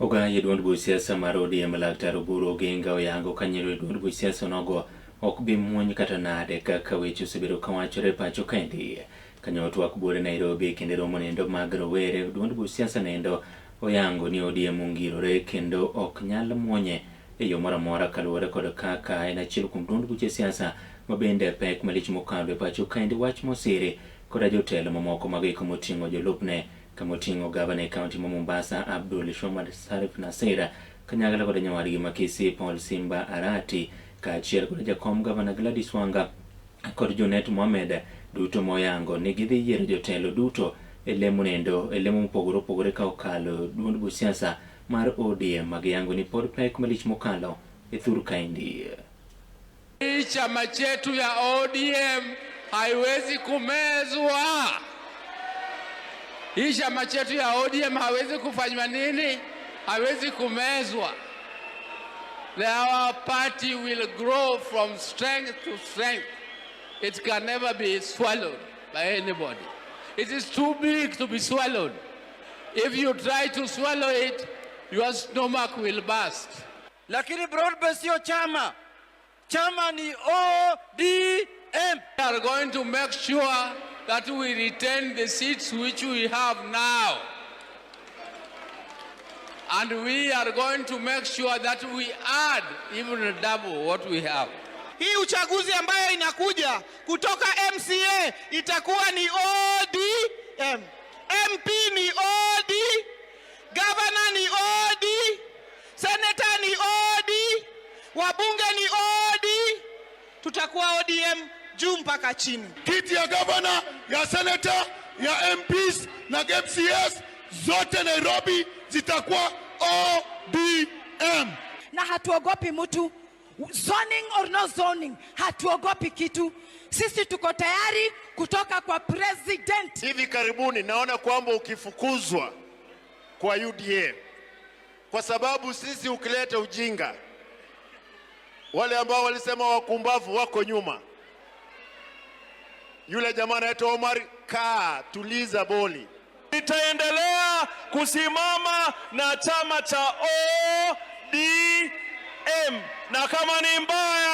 Ogayi e duond buch siasa mar ODM Laktar Oburu Oginga oyango ka nyiro e duond buch siasa onogo ok bi muony kata nade kaka weche osebedo kawachore e pacho kaendi. Kanyo twak buore Nairobi kinde romo nendo mag rowere duond buch siasa nendo oyango ni ODM ongirore kendo ok nyal muonye e yo moro amora kaluwore kod kaka en achiel kuom duond buche siasa ma bende pek malich mokalo e pacho kaendi wach mosiri koda jotelo mamoko mago eko moting'o jolupne kama oting'o gavana e kaunti ma Mombasa Abdul Shomad Sarif Nasir kanyakla kod nyawadgi ma Kisii Paul Simba Arati kaachiel kod jakom gavana Gladys Wanga kod Junet Mohamed duto moyango ni gidhi yiero jotelo duto e lemo nendo e lemo mopogore opogore ka okalo duond buch siasa mar ODM ma giyango ni pod pek malich mokalo e thur kaendi. Hii chama chetu ya ODM haiwezi kumezwa. Hii chama chetu ya ODM hawezi kufanywa nini? Hawezi kumezwa. Our party will grow from strength to strength. It can never be swallowed by anybody. It is too big to be swallowed. If you try to swallow it, your stomach will burst. Lakini broad-based sio chama. Chama ni ODM. We are going to make sure that we retain the seats which we have now. And we are going to make sure that we add even double what we have. Hii uchaguzi ambayo inakuja kutoka MCA itakuwa ni ODM, MP ni OD, governor ni OD, senator ni OD, wabunge ni OD. Tutakuwa ODM juu mpaka chini. Kiti ya gavana, ya senator, ya MPs na MCAs zote Nairobi zitakuwa ODM. Na hatuogopi mtu, zoning or no zoning, hatuogopi kitu. Sisi tuko tayari kutoka kwa president. Hivi karibuni naona kwamba ukifukuzwa kwa UDA, kwa sababu sisi ukileta ujinga, wale ambao walisema wakumbavu wako nyuma. Yule jamaa anaitwa Omar, kaa tuliza boli. Nitaendelea kusimama na chama cha ODM na kama ni mbaya